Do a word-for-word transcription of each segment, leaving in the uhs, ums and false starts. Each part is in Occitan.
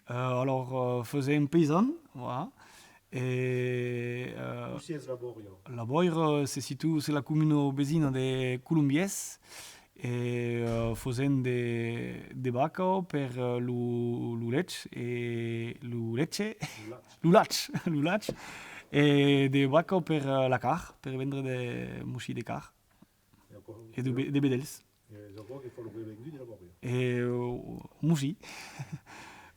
Euh, alors, euh, fasèm paisan, voilà. E, euh, Cossí es la bòria? La bòria, euh, se situa, se la comuna vesina de Colombièrs. E, euh, fasèm de, de vaca per, euh, lo, lo lech e lo leche, Lo lach. Lo lach, lo lach, e de vaca per, euh, la car, per vendre de mossí de car. E aquò, e de, be- de vedèls. E es aquò que fa lo revengut de la bòria. E, euh, mossí.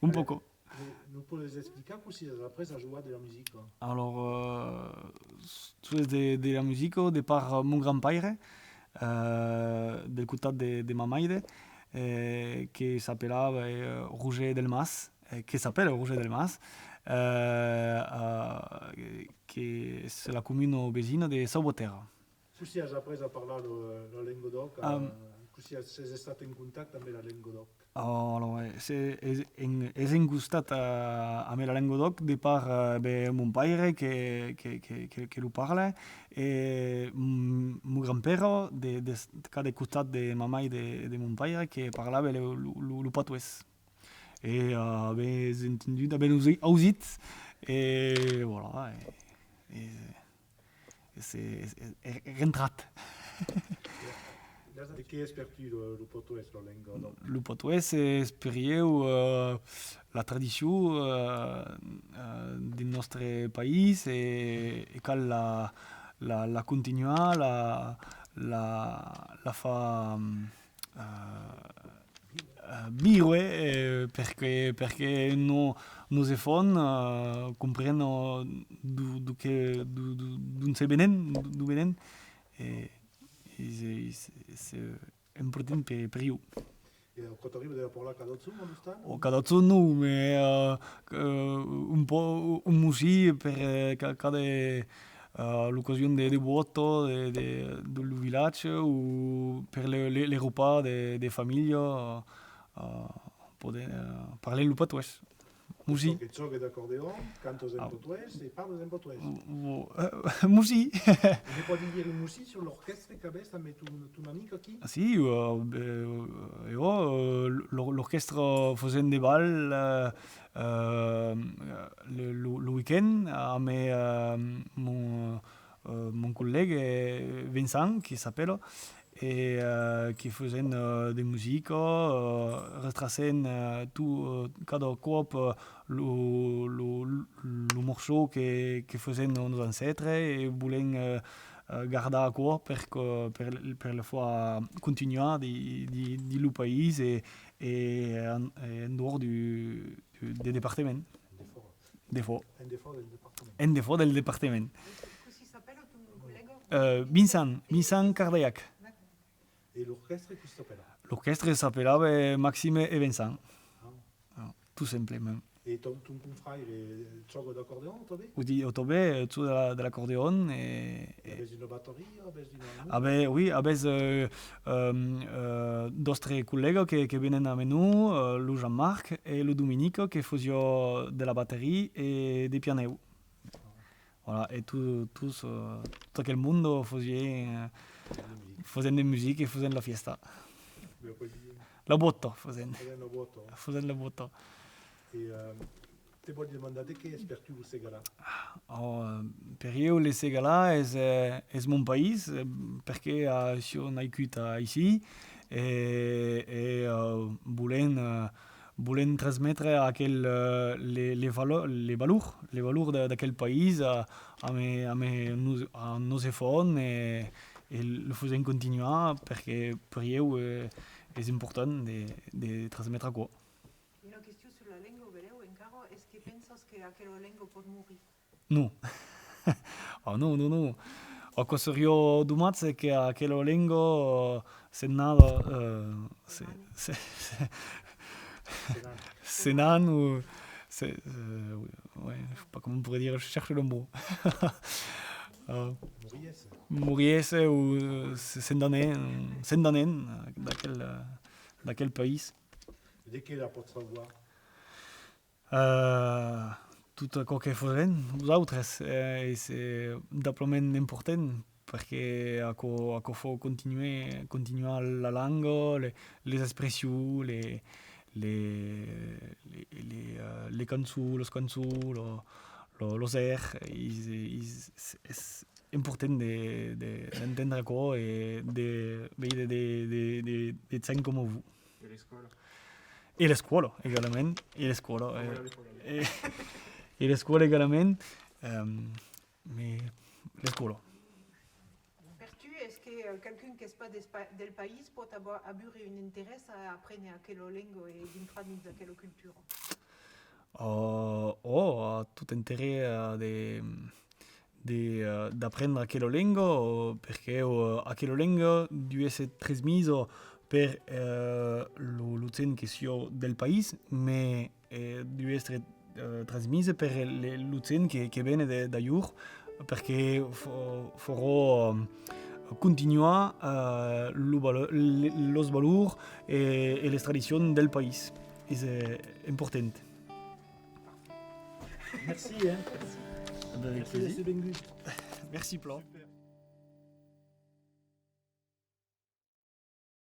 Un poco. Nos, nos pòdes explicar cossí as après a jogar de la musica? Alors, euh, s- tu es de, de la musica de par mon grand-paire, euh, del costat de, de ma maire, eh, que s'apelava, eh, Roger Delmas, eh, que s'apèla Roger Delmas, eh, eh, que es la comuna vesina de Sauvatèrra. Cossí as après a parlar lo, la lenga d'òc? Ah. Eh, cossí as, s'es estat en contacte amb la lenga d'òc? Oh, alors, eh, se, es, en, es en costat, eh, amb la lenga d'òc de par, eh, ben, mon paire que, que, que, que, que lo parla, e, mm, mon grand-père, de, de, cada costat de ma maire e de, de mon paire que parlava lo, lo, lo, lo patoès. E, eh, avètz entendut, avètz ausi-, ausit, e voilà, e, e, e se, e, e, e rentrat. De qué es per tu lo, lo patoès, la lenga d'òc? Lo patoès es per ieu, eh, la tradicion, eh, eh, del nòstre país e, e cal la, la, la continuar, la, la, la far, eh, eh, viure, eh, perque, perque no, nos enfants, eh, comprenon d'o-, d'o que, d'o-, d'o-, d'on se venen, d'o venen, e, e se, e se, e se, important per, per ieu. E aquò t'arriba de la parlar cada jorn, a l'ostal? O cada jorn non, mas, eh, eh, un po-, un mossí per, eh, ca-, cada, eh, l'ocasion de, de vòta, de, de, de lo vilatge, o per le, le, le repas de, de familha, eh, podèm, eh, parlar lo patoès. Mossí. Que jògas d'acordeon, cantas en patoès e parlas en patoès. Vo-, eh, mossí. Me pòdes dire un mossí sus l'orquèstre qu'avètz amb ton, ton amic aquí? Ah, si, eh, eh, eh, oh, eh, l'or-, l'orquèstre fasèm de bal, eh, eh, le, lo, lo week-end amb, eh, mon, eh, mon collègue, eh, Vincent, que s'apèla, e, eh, que fasèm, eh, de musica, eh, retracèm, eh, tu-, eh, cada còp, eh, lo, lo, lo morceau que, que fasèm nos ancèstres e volèm, eh, eh, gardar aquò per que, per, per le far continuar dins, dins, dins lo país e, e en, e en dehors du, du, de departament. Defòra. Defòra. En defòra del departament. En defòra del departament. Cossí s'apèla ton collèga? Euh, Vincent, Vincent Cardaillac. D'acòrd. E l'orquèstre, cossí s'apèla? L'orquèstre s'apelava Maxime e Vincent. Ah. Ah, tot simplament. E ton, ton confraire, eh, jòga d'acordeon, tanben? O di-, o tanben, eh, jòga de la, de l'acordeon e, e... Avètz una bateria, avètz una... Ah ben, oui, avètz, euh, euh, euh, d'autres collègas que, que venen amb nos, euh, lo Jean-Marc e lo Dominique, que fasián de la bateria e de pianèu. Voilà, e tu-, tots, euh, tot aquel monde fasián, euh, fasián de musica e fasián la fièsta. La bòta fasián. Fasián la bòta. Fasián la bòta. E, euh, te vòli demandar de qué es per tu lo Segalar? Oh, euh, per ieu, le Segalar es, euh, es mon país, euh, perque, euh, siáu naiscut, euh, aicí, e, e, euh, volèm, euh, volèm transmetre aquel, euh, le, le valo-, le valor, le valor de, d'aquel país a, a me, a me, nos, a nos enfants e, e lo fasèm continuar perque per ieu, euh, es important de, de transmetre aquò. Una question sus la lenga, o belèu encara, es que pensas que aquela lenga pòt morir? Non. Ah, non, non, non. Aquò seriá domatge que aquela lenga, euh, se n'anava, euh, se, se, se, se n'an o se, euh, oui, ouais, je sais pas comment on pourrait dire, je cherche le mot. Euh, morièsse. Morièsse o, euh, se, se n'anen, se n'anen, euh, d'aquel, euh, d'aquel país. De qué la pòts savoir? Eh, tot aquò que fasèm, vosautres, eh, es, eh, d'ablament important, perque aquò, aquò fa continuar, continuar la lenga, le, les expressions, le, le, le, le, eh, Les cançons, los cançons, lo, lo, los airs, es, es, es important de, de, d'entendre aquò e de veire de, de, de, de gent coma vos. E l'escòla. E l'escòla, egalament. E l'escòla. E, e, e l'escòla egalament. Ehm, me, l'escòla. Per tu, es que, eh, qualqu'un qu'es pas d'espa-, del país pòt avoir, avure un interès a aprene aquela lenga e dintrar dins aquela cultura? Oh, oh, a tot interès, eh, de, de, eh, d'aprendre aquela lenga, oh, perque, oh, aquela lenga deu èsser transmisa per, eh, lo, lo gent que siá del país, me, eh, deu èstre, eh, transmisa per le, lo gent que, que vene de, d'alhors, perque fo-, farà, eh, continuar, eh, lo valo-, le, los valors e, e les tradicions del país. Es, eh, important. Merci, hein. Avec plaisir. Merci plan.